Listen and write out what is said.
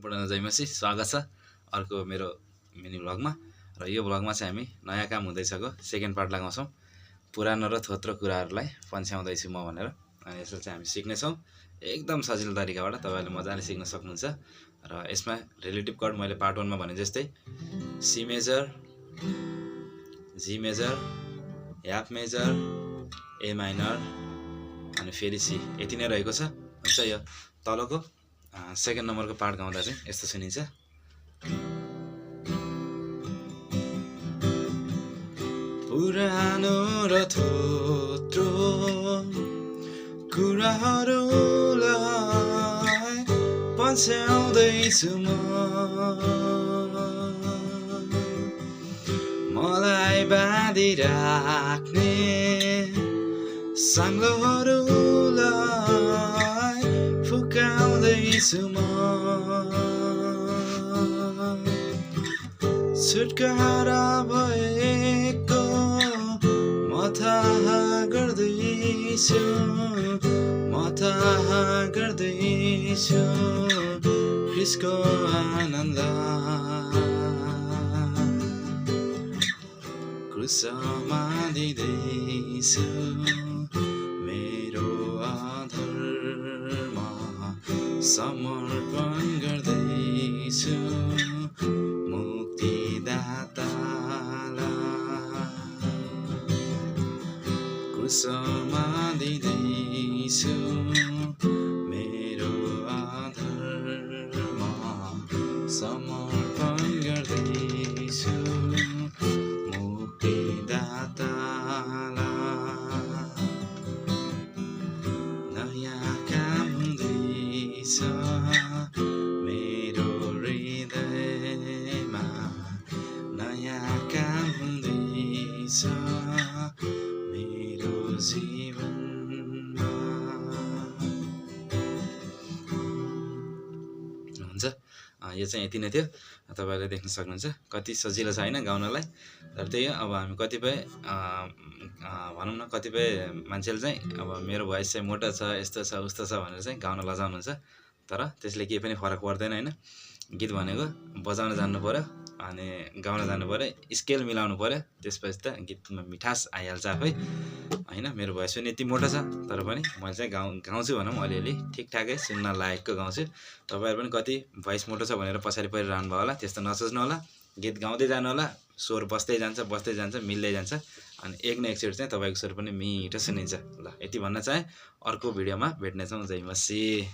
पढ्न जयमसी स्वागत छ अर्को मेरो मिनी भ्लगमा। र यो भ्लगमा चाहिँ हामी नयाँ काम हुँदैछको सेकेन्ड पार्ट लगाउँछौँ। पुरानो र थोत्रो कुराहरूलाई पन्छ्याउँदैछु म भनेर, अनि यसो चाहिँ हामी सिक्नेछौँ एकदम सजिलो तरिकाबाट। तपाईँहरूले मजाले सिक्न सक्नुहुन्छ। र यसमा रिलेटिभ कर्ड मैले पार्ट 1 मा भने जस्तै C major, G major, half major, A minor अनि फेरि सी, यति नै रहेको छ। हुन्छ, यो तलको सेकेन्ड नम्बरको पार्ट गाउँदा चाहिँ यस्तो सुनिन्छ। पुरानो र थोत्रो कुराहरूलाई पन्छ्याउँदैछु मलाई बाँधिराख्ने साङ्लोहरूलाई फुकाउँदैछु छुटकारा भएको म थाहा गर्दैछु क्रिसको आनन्द क्रुसमा दिँदैछु मेरो अधर्म समर्पण गर्दैछु क्रुसमा दिँदैछु मेरो अधर्म समर्पण गर्दैछु मुक्तिदातालाई। नयाँ काम हुँदैछ मेरो हृदयमा, नयाँ काम हुँदैछ मेरो जीवनमा। हुन्छ, यो चाहिँ यति नै थियो। तपाईँहरूले देख्न सक्नुहुन्छ कति सजिलो छ होइन गाउनलाई। तर त्यही हो, अब हामी कतिपय भनौँ न, कतिपय मान्छेले चाहिँ अब मेरो भोइस चाहिँ मोटो छ, यस्तो छ उस्तो छ भनेर चाहिँ गाउन लजाउनुहुन्छ। तर त्यसले केही पनि फरक पर्दैन होइन। गीत भनेको बजाउन जान्नु पऱ्यो अनि गाउन जानु पऱ्यो, स्केल मिलाउनु पऱ्यो, त्यसपछि त गीतमा मिठास आइहाल्छ आफै होइन। मेरो भोइस पनि यति मोटो छ तर पनि मैले चाहिँ गाउँछु भनौँ अलिअलि ठिकठाकै सुन्न लायकको गाउँछु। तपाईँहरू पनि कति भोइस मोटो छ भनेर पछाडि परिरहनु भयो होला, त्यस्तो नसोच्नु होला। गीत गाउँदै जानु होला, स्वर बस्दै जान्छ मिल्दै जान्छ, अनि एक न एकचोटि चाहिँ तपाईँको स्वर पनि मिठो सुनिन्छ। ल, यति भन्न चाहे। अर्को भिडियोमा भेट्नेछौँ। जय मसी।